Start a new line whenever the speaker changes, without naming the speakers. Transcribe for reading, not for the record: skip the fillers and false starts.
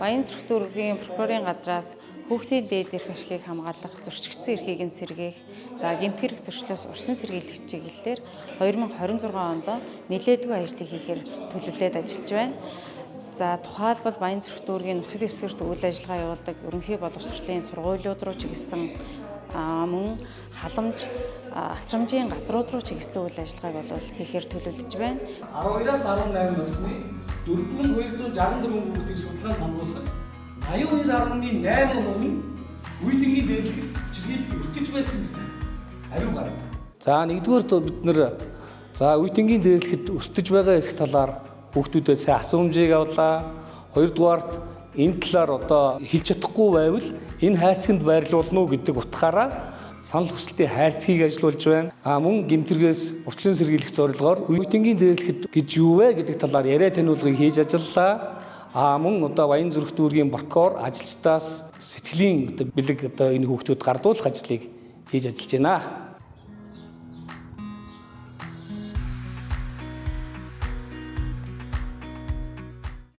Баян-Зүрх дүүргийн прокурорын газраас хүүхдийн дээд эрх ашигыг хамгаалах, зөрчигдсөн эрхийг нь сэргээх, за гэмт хэрэг зөрчлөөс урьдчилан сэргийлэх чиглэлээр 2026 онд нэлээдгүй ажлыг хийхээр төлөвлөд ажиллаж байна. За, тухайлбал, Баян-Зүрх дүүргийн нутаг дэвсгэрт үйл ажиллагаа явуулдаг ерөнхий боловсролын сургуулиуд руу чиглэсэн, мөн халамж асрамжийн газрууд руу чиглэсэн үйл ажиллагааг бол хийхээр төлөвлөж байна.
12-аас 18 насны 4264 хүүхдийг судалгаанд хамруулахад 82.8% нь үеийнгийн дээдлэхэд хүчирхийлэлд өртөж байсан гэсэн хариу гарав.
За, нэгдүгээр бид нар за үеийнгийн дээдлэхэд өртөж байгаа хэсэг талаар хүүхдүүдэд сайн асуумжийг авлаа. Хоёрдугаарт энэ талаар одоо хэлж чадахгүй байвал энэ хайрцагт байрлуулна уу гэдэг утгаараа санал хүсэлтийн хайрцгийг ажилуулж байна. А мөн гэмт хэрэгээс урьдчилан сэргийлэх зорилгоор үеийнгийн дээдлэхэд гэж юу вэ гэдэг талаар яриа таниулгыг хийж ажиллалаа. А мөн одоо Баян-Зүрх дүүргийн прокурор ажилчдаас сэтгэлийн одоо бэлэг одоо энэ хүүхдүүд гардуулах ажлыг хийж ажиллаж байна.